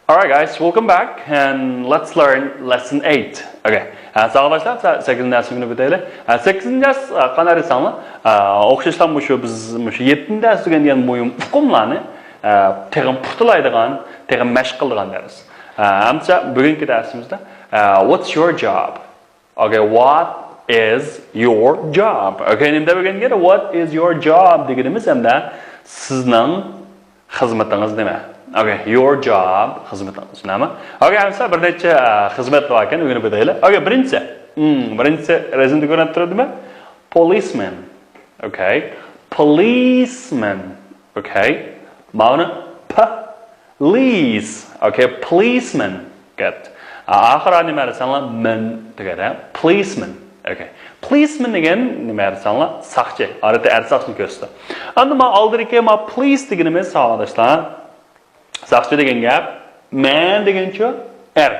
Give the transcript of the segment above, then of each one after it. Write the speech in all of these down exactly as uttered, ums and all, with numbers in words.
Alright guys, welcome back and let's learn lesson eight. Okay. ھە، ساغلام باشلاپ، سە-، سەككىزىنچى دەرسنى ئۆگىنىپ ئۆتەيلى. ھە، سەككىزىنچى دەرس، ھە، قانداق دېسەڭلار، ھە، ئوخشاشلا مۇشۇ بىز مۇشۇ يەتتىنچى دەرستە ئۆگەنگەن مۇھىم ئۇقۇملارنى، ھە، تېخىمۇ پۇختىلايدىغان، تېخىمۇ مەشىق قىلىدىغان دەرس. ھە، ئەمدىچە بۈگۈنكى دەرسىمىزدە، ھە، What's your job? Okay, what is your job? Okay, نېمە دەپ ئۆگەنگەن؟ What is your job دېگىنىمىز ھەمدە سىزنىڭ خىزمىتىڭىز نېمە؟ Okay, your job خىزمىتىڭىز نېمە؟ Okay، ئەمسە بىر نەچچە، ئە، خىزمەت بار ئىكەن، ئۆگىنىپ ئۆتەيلى. Okay، بىرىنچىسى. Hmm، بىرىنچىسى رەسىمدە كۆرۈنۈپ تۇرىدۇ نېمە؟ Policeman. Okay. Policeman. Okay. ماۋۇنى P. Police. Okay. Policeman. Good. ئا-، ئاخىرى نېمە دېسەڭلار؟ Man دېگەن. Policeman. Okay. Policeman دېگەن نېمە دېسەڭلار؟ ساقچى. ئادەتتە ئەر ساقچىنى كۆرسىتىدۇ. ئەمدى ما ئالدىدىكى ما police دېگىنىمىز، ساۋاقداشلار، ساقچى دېگەن گەپ. Man دېگەنچۇ؟ ئەر.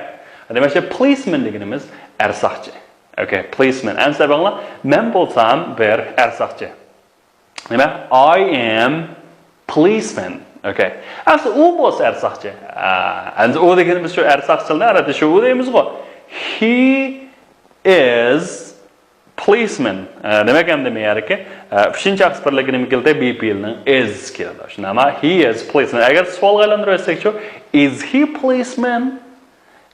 دېمەكچى، policeman دېگىنىمىز ئەر ساقچى. Okay, policeman. ئەمسە بەڭلار، مەن بولسام بىر ئەر ساقچى. نېمە؟ I am policeman. Okay. ئەمسە ئۇ بولسا ئەر ساقچى. ئا، ئەمسە ئۇ دېگىنىمىز شۇ ئەر ساقچىلارنى ئەرەتە شۇ ئۇ دەيمىزغۇ. He is policeman. ئە، دېمەك، ئەمدى مەيەركى، ئە، ئۈچىنچى شەخس بىرلىكى نېمە كېلدى؟ Be پېئىلنىڭ is كېلىدۇ. شۇنداقمۇ؟ He is policeman. ئەگەر سوئالغا ئايلاندۇرۇۋەتسەكچۇ؟ Is he policeman?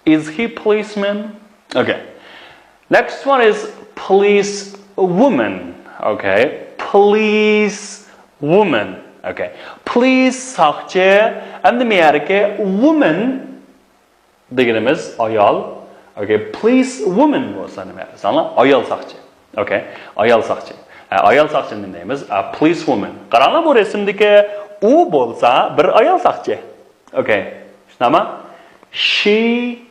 Is he policeman? Okay. Next one is police woman. Okay. Police woman. Okay. Police ساقچى. ئەمدى مەيەركى woman دېگىنىمىز ئايال. Okay. Police woman بولسا نېمە؟ ساڭلار ئايال ساقچى. Okay. ئايال ساقچى. ھە، ئايال ساقچىنى نېمە دەيمىز؟ ئا، police woman. قاراڭلار، بۇ رەسىمدىكى ئۇ بولسا بىر ئايال ساقچى. Okay. شۇنداقمۇ؟ She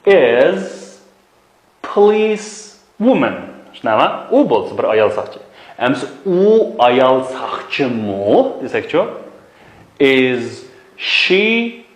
is police woman. شۇنداقمۇ؟ ئۇ بولسا بىر ئايال ساقچى. ئەمسە ئۇ ئايال ساقچىمۇ دېسەكچۇ؟ Is she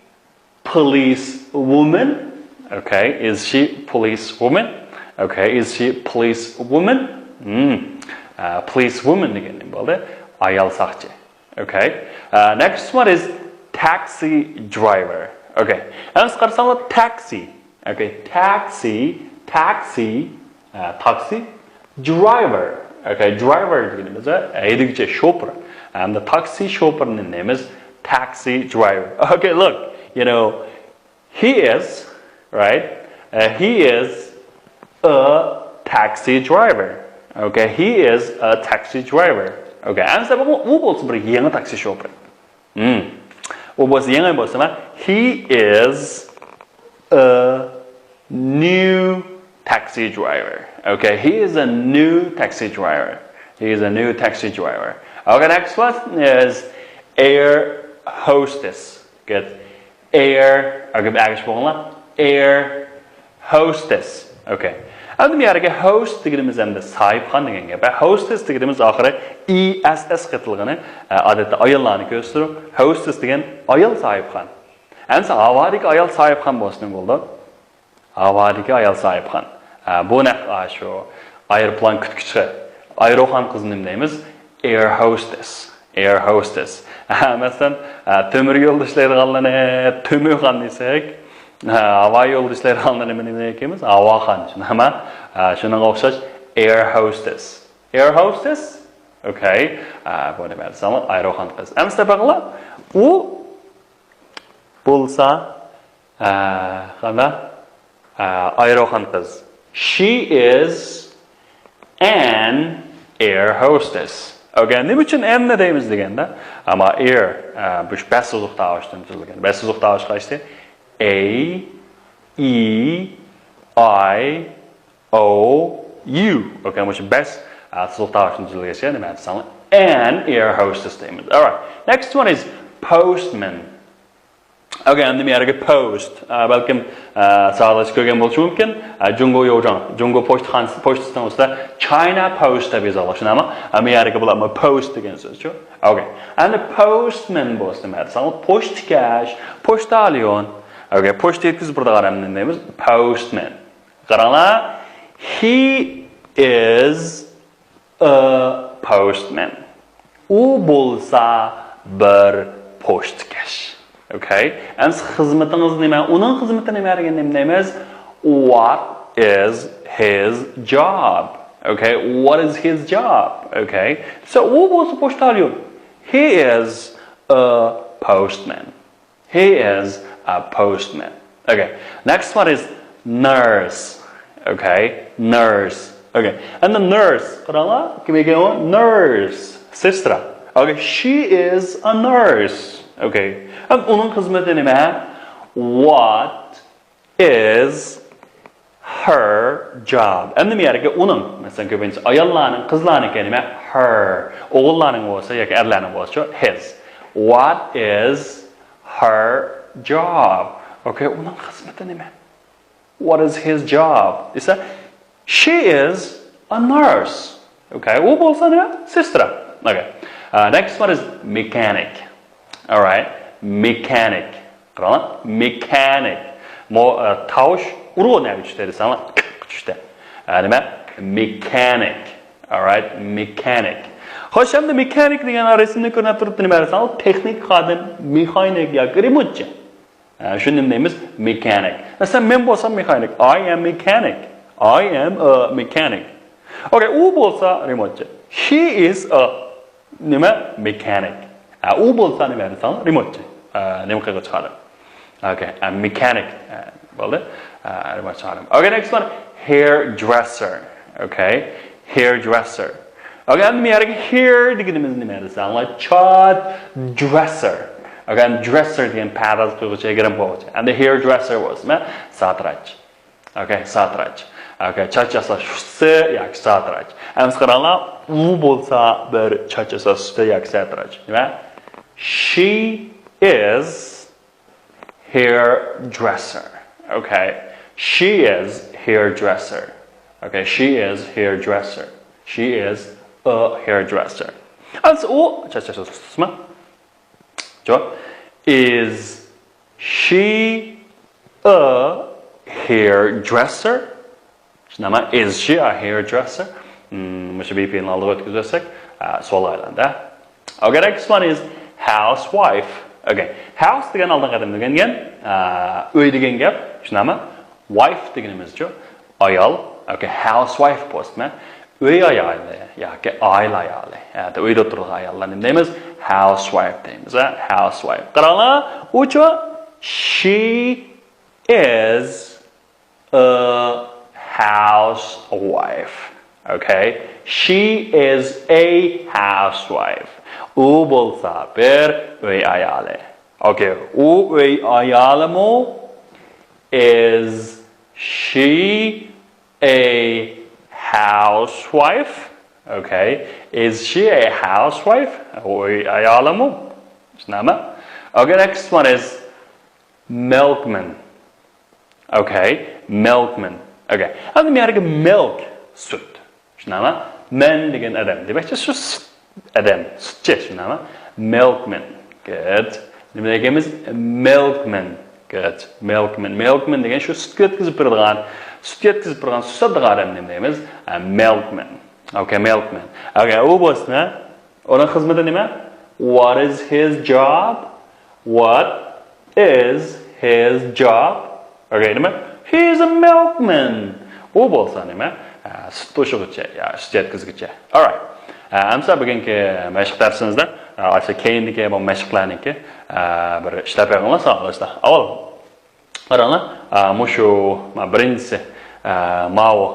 police woman? Okay, is she police woman? Okay, is she police woman? Hmm. ئە، police woman دېگەن نېمە بولدى؟ ئايال ساقچى. Okay. Uh, next one is taxi driver. Okay. ئەمسە قارىساڭلار، taxi. Okay. Taxi, taxi, uh, taxi driver. Okay. Driver دېگىنىمىز ھەيدىگۈچى، شوپۇر. ھەمدە تاكسى شوپۇرىنى نېمىز؟ Taxi driver. Okay, look, you know, he is, right? Uh, he is a taxi driver. Okay, he is a taxi driver. Okay, ئەمسە بۇ، ئۇ بولسا بىر يېڭى تاكسى شوپۇرى. Hmm. ئۇ بولسا يېڭى بولسا، he is a new taxi driver. Okay, he is a new taxi driver. He is a new taxi driver. Okay, next one is air hostess. Good. Air، okay، ئەگىش بولغانلار. Air hostess. Okay. ئەمدى بۇ يەرگە host دېگىنىمىز ئەمدى ساھىبخان دېگەن گەپ. ھە، hostess دېگىنىمىز ئاخىرى E S S قېتىلغىنى، ئە، ئادەتتە ئاياللارنى كۆرسىتىدۇ. Hostess دېگەن ئايال ساھىبخان. ئەمسە ھاۋادىكى ئايال ساھىبخان بولسا نېمە بولىدۇ؟ ھاۋادىكى ئايال ساھىبخان. ھە، بۇ نەق ئاشۇ ئايروپىلان كۈتكۈچى، ئايروخان قىزنى نېمە دەيمىز؟ Air hostess. Air hostess. ھە، مەسىلەن، ھە، تۆمۈر يول ئىشلەيدىغانلارنى تۆمۈرخان دېسەك، ھە، ھاۋا يولىدا ئىشلەيدىغانلارنى نېمە، نېمە دەيمىز؟ ھاۋاخان. شۇنداقمۇ؟ ھە، شۇنىڭغا ئوخشاش air hostess. Air hostess؟ Okay. ھە، بۇ نېمە دېسەڭلار؟ ئايروخان قىز. ئەمسە بەغلا، ئۇ بولسا، ئە، قانداق؟ ئە، ئايروخان قىز. She is an air hostess. Okay, نېمە ئۈچۈن ئەننى دەيمىز دېگەندە، ئەمما air، ئە، بۇ بەش سوزۇق تاۋۇشتىن تۈزۈلگەن. بەش سوزۇق تاۋۇش قايسى؟ A, E, I, O, U. Okay, مۇشۇ بەش، ئە، سوزۇق تاۋۇشتىن تۈزۈلگەچكە نېمە دېسەڭلار؟ An air hostess دەيمىز. Alright. Next one is postman. Okay, ئەمدى بۇ يەرگە post. ئە، بەلكىم، ئە، ساۋاقداش كۆرگەن بولۇشى مۇمكىن. ئە، جۇڭگو يوجاڭ، جۇڭگو پوچتىخانىسى، پوچتىسىنىڭ ئۈستىدە China Post دەپ يېزىلغان. شۇنداقمۇ؟ ئە، بۇ يەرگە بۇلار post دېگەن سۆزچۇ. Okay. ئەمدى postman بولسا نېمە دېسەڭ، پوچتىكەش، پوچتاليون. Okay، پوچتا يەتكۈزۈپ بېرىدىغان ئادەمنى نېمە دەيمىز؟ Postman. قاراڭلار. He is a postman. ئۇ بولسا بىر پوچتىكەش. Okay. ئەمسە خىزمىتىڭىز نېمە؟ ئۇنىڭ خىزمىتى نېمە دېگەندە نېمە دەيمىز? What is his job? Okay. What is his job? Okay. So ئۇ بولسا پوچتاليون. He is a postman. He is a postman. Okay. Next one is nurse. Okay. Nurse. Okay. And the nurse. قاراڭلار. كىم ئىكەن ئۇ؟ Nurse. Сестра. Okay. She is a nurse. Okay. ھەم ئۇنىڭ خىزمىتى نېمە؟ What is her job. ئەمدى بۇ يەردىكى ئۇنىڭ، مەسىلەن، كۆپىنچە ئاياللارنىڭ، قىزلارنىڭكى نېمە؟ Her. ئوغۇللارنىڭ بولسا ياكى ئەرلەرنىڭ بولسا his. What is her job? Okay. ئۇنىڭ خىزمىتى نېمە؟ What is his job? دېسە, she is a nurse. Okay. ئۇ بولسا نېمە؟ Сестра. Okay. Uh, next one is mechanic. All right. Mechanic. قاراڭلار. Mechanic. مو، ئە، تاۋۇش ئۇرغۇ نەگە چۈشتى دېسەڭلار، چۈشتى. ئە، نېمە؟ Mechanic. All right. Mechanic. خوش، ئەمدى mechanic دېگەن رەسىمدە كۆرۈنۈپ تۇرۇپتۇ، نېمە دېسەڭلار، تېخنىك خادىم، مېخانىك ياكى رېمونتچى. ئە، شۇنى نېمە دەيمىز؟ Mechanic. مەسىلەن، مەن بولسام mechanic. I am mechanic. I am a mechanic. Okay. ئۇ بولسا رېمونتچى. He is a نېمە؟ Mechanic. ئە، ئۇ بولسا نېمە دېسەڭ؟ رېمونتچى. ئە، نېمە قىلغۇچى خادىم؟ Okay. ئە، mechanic. ئە، بولدى. ئە، رېمونتچى خادىم. Okay. Next one. Hairdresser. Okay. Hairdresser. Okay. ئەمدى بۇ يەردىكى hair دېگىنىمىز نېمە دېسەڭلار؟ چاچ، dresser. Okay. Dresser دېگەن پەرداز قىلغۇچى، گىرىم قىلغۇچى. ئەمدى hairdresser بولسا نېمە؟ ساتىراچ. Okay. ساتىراچ. Okay. چاچ ياساش ئۇستىسى ياكى ساتىراچ. ئەمسە قاراڭلار، ئۇ بولسا بىر چاچ ياساش ئۇستىسى ياكى ساتىراچ. نېمە؟ She is hairdresser. Okay. She is hairdresser. Okay. She is hairdresser. She is a hairdresser. ئەمسە ئۇ چاچ ياساش ئۇستىسىمۇ؟ جاۋاب. Is she a hairdresser? شۇنداقمۇ؟ Is she a hairdresser? مم، مۇشۇ be پېئىلنى ئالدىغا ئۆتكۈزۈۋەتسەك، ئە، سوئالغا ئايلاندى. Okay. Next one is housewife. Okay. House دېگەن ئالدىنقى قېتىم ئۆگەنگەن، ئە، ئۆي دېگەن گەپ. شۇنداقمۇ؟ Wife دېگىنىمىزچۇ؟ ئايال. Okay. Housewife بولسا ئۆي ئايالى ياكى ئائىلە ئايالى. ياكى ئۆيدە تۇرىدىغان ئاياللار نېمە دەيمىز؟ Housewife دەيمىز. Housewife. قاراڭلار، ئۇچۇ she is a housewife. Okay. She is a housewife. ئۇ بولسا بىر ئۆي ئايالى. Okay. ئۇ ئۆي ئايالىمۇ؟ Is she a housewife? Okay. Is she a housewife? ئۇ ئۆي ئايالىمۇ؟ شۇنداقمۇ؟ Okay. Next one is milkman. Okay. Milkman. Okay. ئەمدى بۇ يەردىكى milk، سۈت. شۇنداقمۇ؟ Man دېگەن ئادەم. دېمەكچى، شۇ سۈت ئادەم، سۈتچى، شۇنداقمۇ؟ Milkman. Good. نېمە دېگەنمىز؟ Milkman. Good. Milkman. Milkman دېگەن شۇ سۈت يەتكۈزۈپ بېرىدىغان، سۈت يەتكۈزۈپ بېرىدىغان، سۈت ساتىدىغان ئادەم نېمە دەيمىز؟ ئە، milkman. Okay. Milkman. Okay. ئۇ بولسا، ئۇنىڭ خىزمىتى نېمە؟ What is his job? What is his job? Okay. نېمە؟ He is a milkman. ئۇ بولسا نېمە؟ ئە، سۈت توشۇغۇچى، يا سۈت يەتكۈزگۈچى. All right. ئە، ئەمسە بۈگۈنكى مەشىق دەرسىمىزدە، ئە، ئاشۇ كەينىدىكى بۇ مەشىقلەرنىڭكى، ئە، بىر ئىشلەپ بېقىڭلار، ساغلاشلار. ئاۋۋال قاراڭلار، ئە، مۇشۇ، ما، بىرىنچىسى، ئە، ماۋۇ.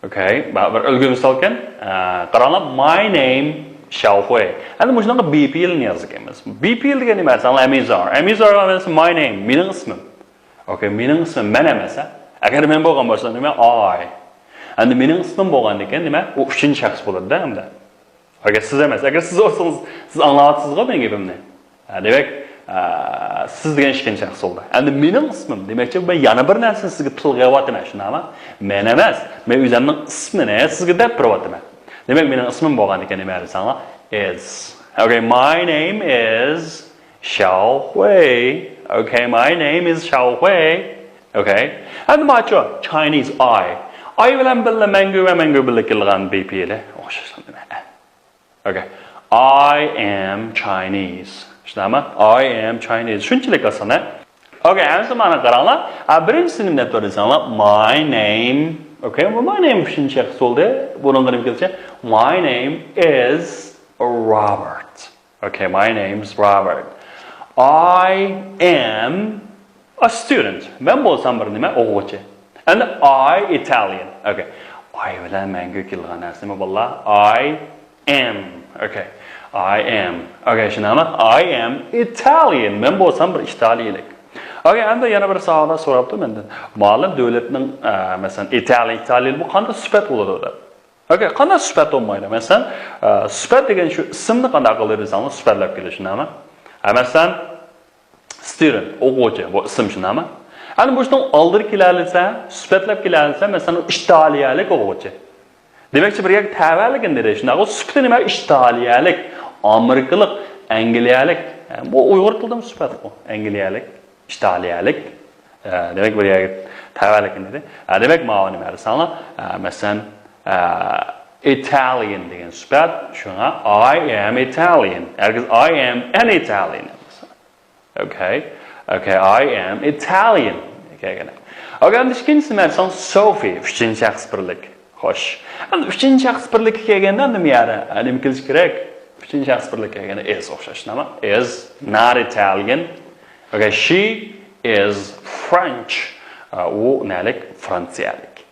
Okay. ما، بىر ئۈلگە مىسالكەن. ئە، قاراڭلار، my name Xiaohui. ئەمدى مۇشۇنىڭغا be پېئىلىنى يازىدىكەنمىز. Be پېئىل دېگەن نېمە دېسەڭلار، ئەمىزار. ئەمىزار ئەمەس، my name، مېنىڭ ئىسمىم. Okay. مېنىڭ ئىسمىم مەن ئەمەس، ھە؟ ئەگەر مەن بولغان بولسا نېمە؟ I. ئەمدى مېنىڭ ئىسمىم بولغاندىكىن نېمە؟ ئۇ ئۈچىنچى شەخس بولىدۇ-دە ئەمدى. ئەگەر سىز ئەمەس، ئەگەر سىز بولسىڭىز، سىز ئاڭلاۋاتىسىزغۇ مېنىڭ گېپىمنى. ھە، دېمەك، ئە، سىز دېگەن ئىككىنچى شەخس بولدى. ئەمدى مېنىڭ ئىسمىم، دېمەكچى، مەن يەنە بىر نەرسىنى سىزگە تىلغا ئېلىۋاتىمەن، شۇنداقمۇ؟ مەن ئەمەس، مەن ئۆزۈمنىڭ ئىسمىنى سىزگە دەپ بېرىۋاتىمەن. دېمەك، مېنىڭ ئىسمىم بولغاندىكىن نېمە دېسەڭلار؟ Is. Okay. My name is Xiaohui. Okay. My name is Xiaohui. Okay. ئەمدى ماچۇ Chinese I. I بىلەن بىللە مەڭگۈ ۋە مەڭگۈ بىللە كېلىدىغان be پېئىلى. ئوخشاشلا نېمە؟ Okay. I am Chinese. شۇنداقمۇ؟ I am Chinese. شۇنچىلىك ئاسان، ھە؟ ئوكەي، ئەمدى مانا قاراڭلار. ئا، بىرىنچىسى نېمە دەپ تۇر دېسەڭلار، my name. ئوكەي، بۇ my name ئۈچىنچى شەخس بولدى. بۇنىڭغا نېمە كېلىدىكەن؟ My name is Robert. Okay, my name's Robert. I am a student. مەن بولسام بىر نېمە؟ ئوقۇغۇچى. And I Italian. Okay. I بىلەن مەڭگۈ كېلىدىغان نەرسە نېمە، بالىلار؟ I am. Okay. I am. Okay، شۇنداقمۇ؟ I am Italian. مەن بولسام بىر ئىتالىيىلىك. Okay، ئەمدى يەنە بىر ساۋاللار سوراپتۇ مەندىن. مۇئەللىم، دۆلەتنىڭ، ئە، مەسىلەن، ئىتالىيە، ئىتالىيىلىك بۇ قانداق سۈپەت بولىدۇ دەپ. ئوكەي، قانداق سۈپەت بولمايدۇ؟ مەسىلەن، ئە، سۈپەت دېگەن شۇ ئىسىمنى قانداق قىلىدۇ دېسەڭلار، سۈپەتلەپ كېلىش، شۇنداقمۇ؟ ئە، مەسىلەن، student، ئوقۇغۇچى، بۇ ئىسىم، شۇنداقمۇ؟ ئەمدى مۇشۇنىڭ ئالدىدا كېلەلىسە، سۈپەتلەپ كېلەلىسە، مەسىلەن، ئىتالىيەلىك ئوقۇغۇچى. دېمەكچى، بىر يەرگە تەۋەلىكىنى دېدى، شۇنداقمۇ؟ سۈپىتى نېمە؟ ئىتالىيەلىك، ئامېرىكىلىق، ئەنگلىيەلىك. ئە، بۇ ئۇيغۇر تىلىدىمۇ سۈپەت بۇ، ئەنگلىيەلىك. ئىتالىيەلىك. ئە، دېمەك، بىر يەرگە تەۋەلىكىنى دېدى. ئە، دېمەك، ماۋۇ نېمە دېسەڭلار، ئە، مەسىلەن، ئە، Italian دېگەن سۈپەت، شۇڭا I am Italian. ھەرگىز I am an Italian ئەمەس. Okay. Okay, I am Italian. Okay، ئەمدى ئىككىنچىسى نېمە دېسەڭ، Sophie، ئۈچىنچى شەخس بىرلىك. خوش. ئەمدى ئۈچىنچى شەخس بىرلىككە كەلگەندە نېمە يەنە، نېمە كېلىشى كېرەك؟ ئۈچىنچى شەخس بىرلىككە كەلگەندە is ئوخشاش، نېمە؟ Is not Italian. Okay, she is French. ئۇ نەلىك؟ فرانسىيەلىك.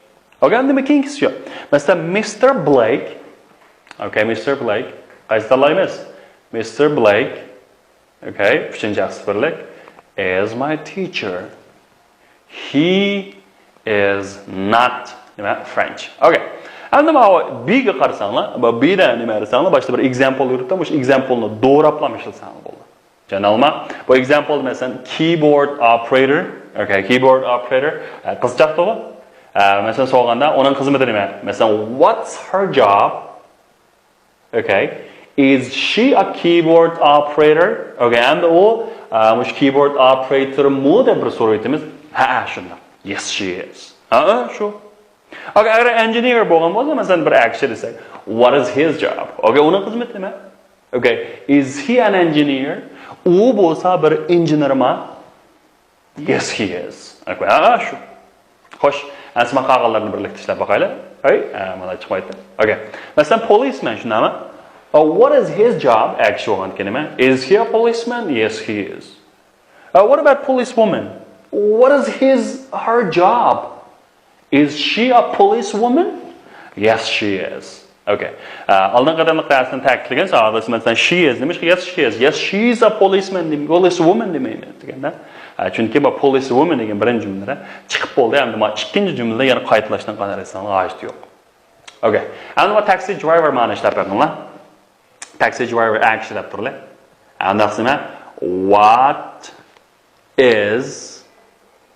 Okay، ئەمدى كېيىنكىسى شۇ. مەسىلەن، Mister Blake. Okay, Mister Blake. قايسى تاللايمىز؟ Mister Blake. Okay، ئۈچىنچى شەخس بىرلىك. Is my teacher. He is not، نېمە، French. Okay. ئەمدى ماۋۇ B گە قارىساڭلار، بۇ B دە نېمە دېسەڭلار، باشتا بىر example يۈرۈپتۇ، مۇشۇ example نى دوراپلا ئىشلىسەڭلار بولدى. چۈشەندىڭلارمۇ؟ بۇ example، مەسىلەن، keyboard operator. Okay، keyboard operator. ئە، قىزچاقتىغۇ. ئە، مەسىلەن، سورىغاندا، ئۇنىڭ خىزمىتى نېمە؟ مەسىلەن، what's her job? Okay. Is she a keyboard operator? Okay، ئەمدى ئۇ، ئە، مۇشۇ keyboard operator مۇ دەپ بىر سوراۋېتىمىز. ھەئە، شۇنداق. Yes, she is. ھەئە، شۇ. Okay، ئەگەر engineer بولغان بولسا، مەسىلەن، بىر ئەر كىشى دېسەك، what is his job? Okay، ئۇنىڭ خىزمىتى نېمە؟ Okay، is he an engineer? ئۇ بولسا بىر ئىنژېنېرما؟ Yes, he is. Okay، ھە، شۇ. خوش، ئەمسە مانا قالغانلىرىنى بىرلىكتە ئىشلەپ باقايلى. ھەي، ئە، مانا چىقمايتتى. Okay. مەسىلەن، policeman شۇنداقمۇ؟ Uh, what is his job؟ ئەر كىشى بولغاندىكىن نېمە؟ Is he a policeman? Yes, he is. Uh, what about policewoman? What is his, her job? Is she a policewoman? Yes, she is. Okay. ئە، ئالدىنقى قېتىملىق دەرسنى تەكىتلىگەن ساۋاقدىشىم، مەسىلەن، she is دېمىش، yes, she is. Yes, she is a policeman دېمەي، policewoman دېمەيمەن دېگەندە. ئە، چۈنكى بۇ policewoman دېگەن بىرىنچى جۈملىدە چىقىپ بولدى، ئەمدى مانا ئىككىنچى جۈملىدە يەنە قايتىلاشنى قانداق دېسەڭلار ھاجىتى يوق. Okay. ئەمدى مانا taxi driver مانا ئىشلەپ بېقىڭلار. Taxi driver ئەر كىشى دەپ تۇرلى. ئەمدى دەيمەن، what is،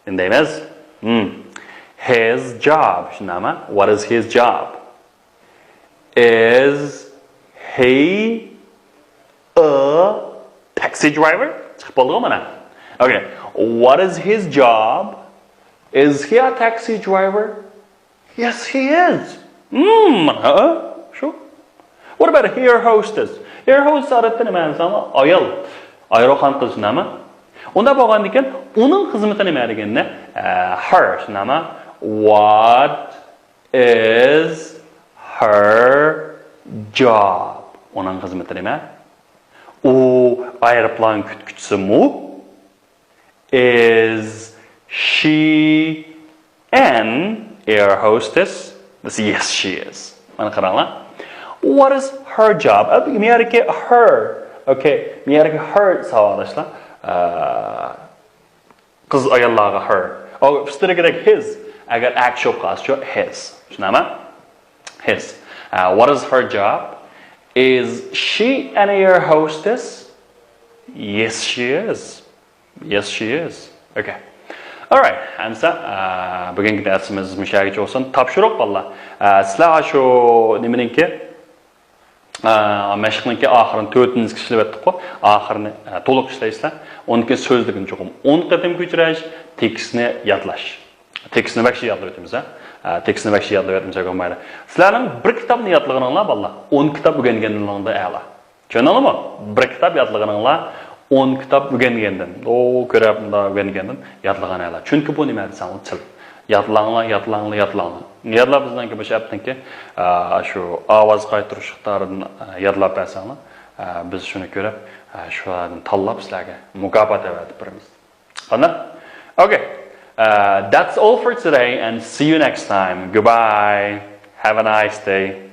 ئىندەيمىز. Hmm. His job. شۇنداقمۇ؟ What is his job? Is he a taxi driver? چىقىپ بولدىغۇ مانا. Okay. What is his job? Is he a taxi driver? Yes, he is. Hmm, ھە، شۇ. What about air hostess? Air hostess ئادەتتە نېمە دېسەڭلار؟ ئايال. ئايروپىلان قىزى نېمە؟ ئۇنداق بولغاندىكىن، ئۇنىڭ خىزمىتى نېمە دېگەندە؟ ئە، her، شۇنداقمۇ؟ What is her job? ئۇنىڭ خىزمىتى نېمە؟ ئۇ ئايروپىلان كۈتكۈچىسىمۇ؟ Is she an air hostess? Yes, she is. مانا قاراڭلار. What is her job? ئە، مەيەردىكى her. Okay. مەيەردىكى her ساۋاقداشلار. ئە، قىز ئاياللارغا her. ئۇ ئۈستىدىكىدەك his. ئەگەر ئەر كىشى بولۇپ قالسىچۇ his. شۇنداقمۇ؟ His. ئە، what is her job? Is she an air hostess? Yes, she is. Yes, she is. Okay. Alright. ئەمسە، ئە، بۈگۈنكى دەرسىمىز مۇشۇ يەرگىچە بولسۇن. تاپشۇرۇق، بالىلار. ئە، سىلەر شۇ نېمىنىڭكى، ئە، مەشىقنىڭكى ئاخىرىنى تۆتىنچى ئىشلەۋەتتۇققۇ. ئاخىرىنى، ئە، تولۇق ئىشلەيسىلەر. ئۇنىڭكى سۆزلۈكىنى چوقۇم ئون قېتىم كۆچۈرۈش، تېكىستنى يادلاش. تېكىستنى ۋەھشىي يادلاۋېتىمىز، ھە؟ ئە، تېكىستنى ۋەھشىي يادلاۋېتىمىز، ھە، بولمايدۇ. سىلەرنىڭ بىر كىتابنى يادلىغىنىڭلار، بالىلار، ئون كىتاب ئۆگەنگىنىڭلاردا ئەلا. چۈشەندىڭلارمۇ؟ بىر كىتاب يادلىغىنىڭلار ئون كىتاب ئۆگەنگەندىن، ئو كۆرۈپ مۇنداق ئۆگەنگەندىن يادلىغان ئەلا. چۈنكى بۇ نېمە دېسەڭلار، تىل. يادلاڭلار، يادلاڭلار، يادلاڭلار. يادلاپ بىزنىڭكى مۇشۇ ئەپنىڭكى، ئا، شۇ ئاۋاز قايتۇرۇش ئىقتىدارىدىن، ئا، يادلاپ بەرسەڭلار، ئا، بىز شۇنى كۆرۈپ، ئا، شۇلاردىن تاللاپ سىلەرگە مۇكاپات ئەۋەتىپ بېرىمىز. قانداق؟ Okay. Uh, that's all for today and see you next time. Goodbye. Have a nice day.